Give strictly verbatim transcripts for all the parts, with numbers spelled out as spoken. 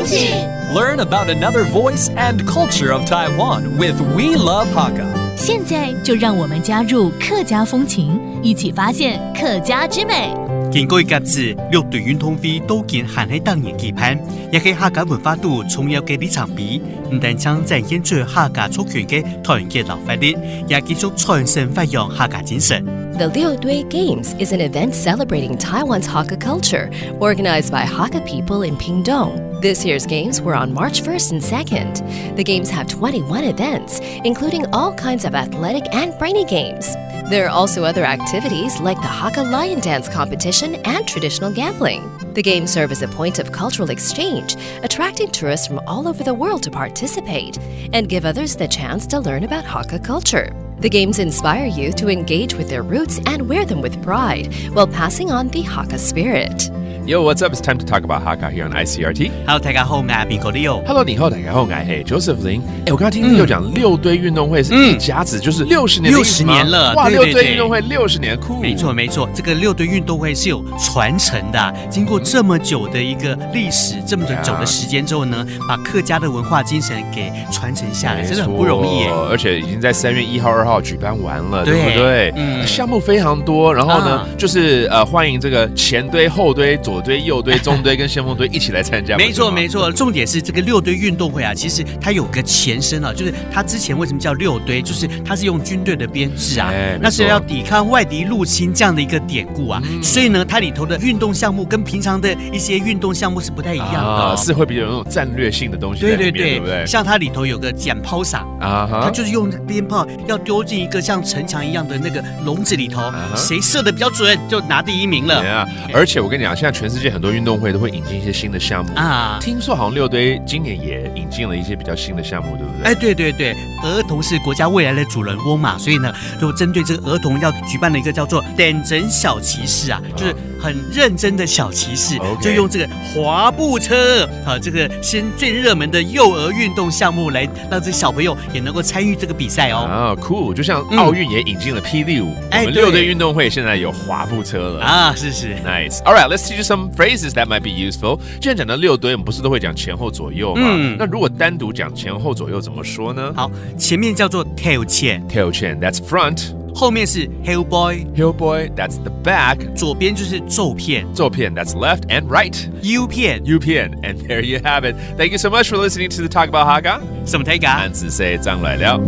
Learn about another voice and culture of Taiwan with We Love Hakka. 现在就让我们加入客家风情，一起发现客家之美。經過一甲子，六堆運動會到今還係逐年舉辦，也係客家文化肚重要个里程碑，毋單淨展現出客家族群个團結摎活力，也繼續傳承發揚客家精神。 The Liu Dui Games is an event celebrating Taiwan's Hakka culture, organized by Hakka people in Pingtung. This year's games were on March first and second. The games have twenty-one events, including all kinds of athletic and brainy games. There are also other activities like the Hakka Lion Dance competition and traditional gambling. The games serve as a point of cultural exchange, attracting tourists from all over the world to participate and give others the chance to learn about Hakka culture. The games inspire youth to engage with their roots and wear them with pride while passing on the Hakka spirit. Yo, what's up? It's time to talk about Hakka here on I C R T. Hello，大家好，我係 Bingo Leo。 Hello，你好，大家好，我係 Joseph Lin。哎，我刚刚听 Leo 讲六堆运动会是一甲子，就是六十年的意思吗？六十年了，哇，对对对。六堆运动会六十年，酷。没错没错，这个六堆运动会是有传承的啊，经过这么久的一个历史，这么久的时间之后呢，把客家的文化精神给传承下来，真的很不容易耶。没错，而且已经在三月一号、二号举办完了，对对不对？嗯项目非常多，然后呢，啊就是呃，欢迎这个前堆、后堆、左堆、右堆、中堆跟先锋堆一起来参加。没错不是吗没错，重点是这个六堆运动会啊，其实它有个前身啊，就是它之前为什么叫六堆，就是它是用军队的编制啊，哎没错那是要抵抗外敌入侵这样的一个典故啊，嗯所以呢，它里头的运动项目跟平常的一些运动项目是不太一样的、哦啊，是会比较有那种战略性的东西在里面，对对对，对不对？像它里头有个讲抛洒，啊哈，它就是用鞭炮要丢进一个像城墙一样的那个笼子里头，啊哈谁射的比较准就拿第一名了。 Yeah，而且我跟你讲，现在全世界很多运动会都会引进一些新的项目啊听说好像六堆今年也引进了一些比较新的项目，对不对？哎，对对对，儿童是国家未来的主人翁嘛，所以呢，就针对这个儿童要举办的一个叫做“点灯小骑士”啊，就是很认真的小骑士， OK 就用这个滑步车啊，这个先最热门的幼儿运动项目来让这小朋友也能够参与这个比赛哦。啊，cool！就像奥运也引进了霹雳舞，哎我们六堆运动会现在有滑步车了。啊，是是。 Nice. All right, let's teach you some phrases that might be useful. 既然讲到六堆，我们不是都会讲前后左右吗？嗯那如果单独讲前后左右怎么说呢？好，前面叫做头前，头前，that's front. 后面是后背，后背，that's the back. 左边就是左片，左片，that's left and right. 右片，右片，and there you have it. Thank you so much for listening to the Talk About Hakka. 什么台嘎？俺是谁张来了。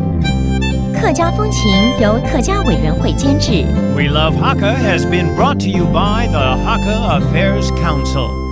客家风情由客家委员会监制。 We Love Hakka has been brought to you by the Hakka Affairs Council.